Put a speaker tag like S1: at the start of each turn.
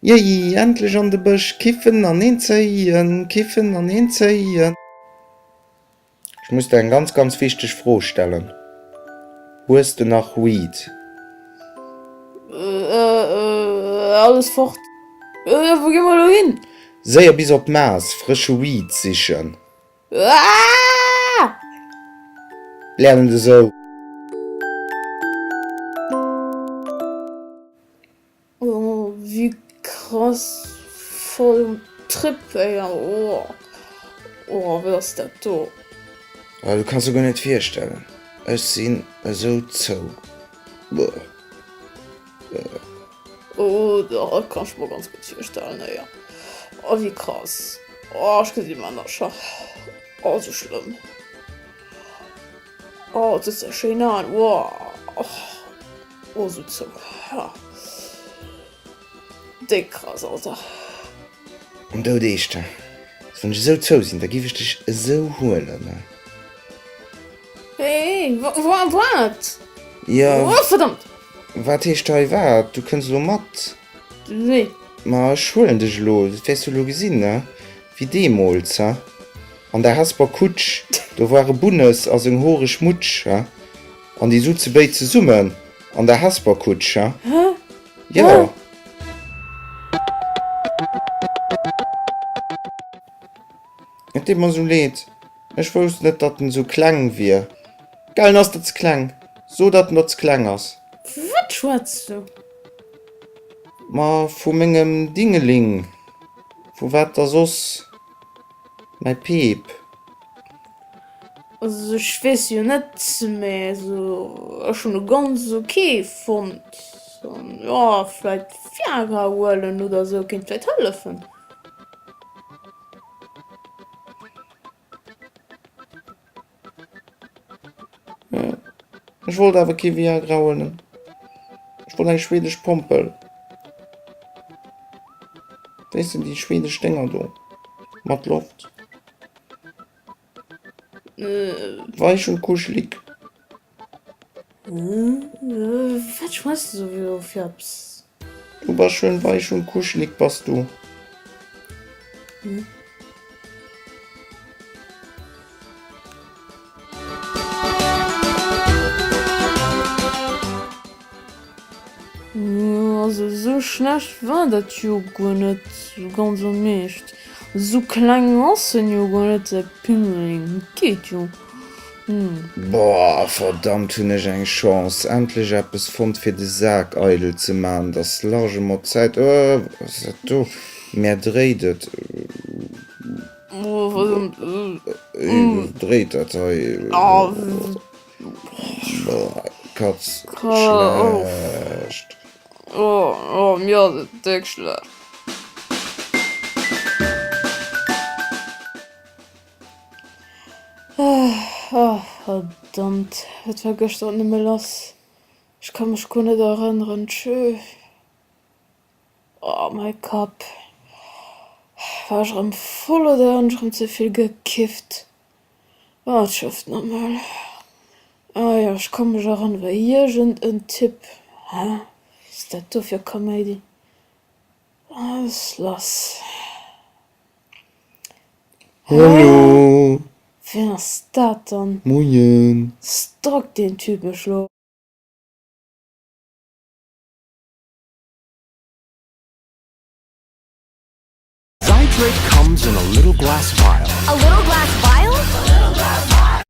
S1: Jéi, endlech an de Bësch, kiffen an een zéien, kiffen an een zéien. Ech muss der eng ganz ganz wichteg Fro stellen, Hues de nach Weed?
S2: Alles fort. Wou gi mer elo hin?
S1: Séier bis op Maas, frësche Weed sichen.
S2: Aaah!
S1: Lär net esou.
S2: Oh wéi krass, voll um Trip ey oh oh wat ass dat do.
S1: Oh du kanns der guer net virstellen, ech sinn esou zou.
S2: Oh dat kann ech mer ganz gutt virstellen ey oh wéi krass, oh ech gesi Männercher, oh sou schlëmm. Oh et ass schéin an wow oh sou zou ha déck krass Alter.
S1: An dout eescht, wann ech esou zou sinn, da giff ech dech esou huelen.
S2: Hey wat?
S1: Jo.
S2: Oh verdammt!
S1: Wat heescht hei wat? Du kënns elo mat.
S2: Nee.
S1: Ma ech huelen dech elo, dat wäers du elo gesinn, ne? Wéi deemools, he? An der Hesper Kutsch, do war e Bunnes a seng horeg Mutsch, he? An déi sutze béid zesummen an der Hesper Kutsch, he? Jo. Et deet mer esou leed, ech wousst net, datt en esou kleng wier. Gell, en ass der ze kleng. So, datt en der ze kleng ass.
S2: Wat schwätz du?
S1: Ma vu mengem Dingeling. Vu wat da soss? Mäi Peep.
S2: Also ech weess jo net, mee esou ech hunn e ganz ok fonnt. An jo, vläit Viagra huelen oder esou kéint vläit hëllefen.
S1: Ech wollt awer kee Viagra huelen. Ech wollt eng schwedesch Pompel. Weess de, déi schwedesch Dénger do mat Loft. Weich und kuschelig.
S2: Wat schwätz de sou fir eppes?
S1: Du bass schön weich und kuschelig, bass du.
S2: Also esou schlecht war dat jo guer net, sou ganz am Eescht. Esou kleng ass en jo guer net, säi Pingeling, geet jo.
S1: Boah, verdammt hunn ech eng Chance, endlech eppes fonnt fir de Sak eidel ze man, et ass largement Zäit, oh wat ass dat do, mär dréit et, dréit dat hei, boah, Katz, schlecht.
S2: Oh, mir ass et déck schlecht. Oh verdammt, wat war gëschter nëmme lass? Ech ka mech guer net erënneren. Tschö. Oh mäi Kapp. War ech erëm voll oder hunn ech erëm ze vill gekifft? Oh et schëfft normal. Ah jo, ech ka mech erënnere, iergend en Typ. Hä, wat ass dat do fir Kaméidi? Wat ass lass?
S1: Hallo!
S2: Wien ass dat dann?
S1: Moien!
S2: Stalkt deen Typ mech lo?
S3: Zydrate comes in a little glass vial.
S4: A little glass vial?